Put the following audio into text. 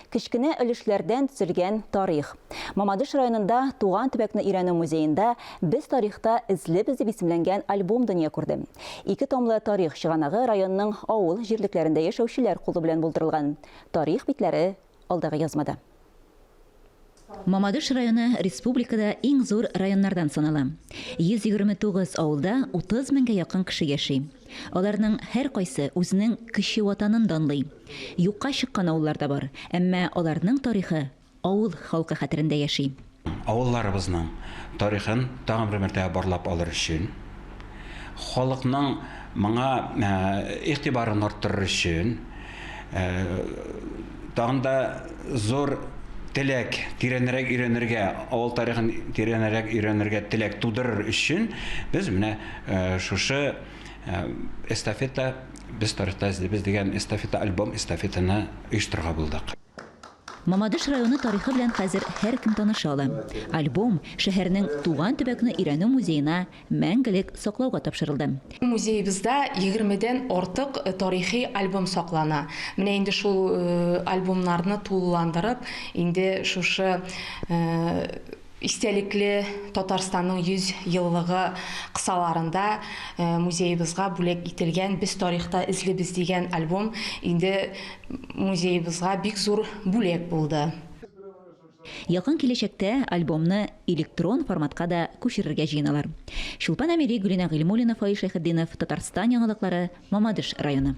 Кечкенә өлешләрдән төзелгән тарих. Мамадыш районында Туган төбәкне өйрәнү музеенда Без тарихта эзлебез дип исемләнгән альбом дөнья күрде. Ике томлы тарих чыганагы районның авыл җирлекләрендә яшәүчеләр кулы белән булдырылган. Тарих битләре алдагы язмада. Мамадыш районы республикада иң зур районнардан санала. 129 авылда 30 меңгә якын кеше яши. Аларның һәркайсы үзенең кече ватанын данлый. Юкка чыккан авыллар да бар, әмма аларның тарихы авыл халкы хәтерендә яши. Авылларыбызның тарихын тагын бер мәртәбә барлап алыр өчен, халыкның моңа игътибарын арттырыр өчен, тагын да зур теләк, тирәнрәк өйрәнергә, авыл тарихын тирәнрәк өйрәнергә теләк тудырыр өчен без менә шушы эстафета Без тарихта эзлибез дигән эстафета альбом эстафетаны оештырырга булдык. Мамадыш районы тарихы белән хәзер һәркем таныша ала. Альбом шәһәрнең туган төбәкне өйрәнү музеена мәңгелек саклауга тапшырылды. Музеебызда егермедән артык тарихи альбом саклана. Менә инде шул альбомнарны тулыландырып, инде шушы Истәлекле Татарстанның 100 еллыгы кысаларында музеебызга бүләк ителгән Без тарихта эзлебез дигән альбом инде музеебызга бик зур бүләк булды. Якын киләчәктә альбомны электрон форматка да күчерергә җыеналар. Чулпан Әмири, Гөлинә Гыйльмуллина, Фаил Шәйхетдинов, Татарстан яңалыклары, Мамадыш районы.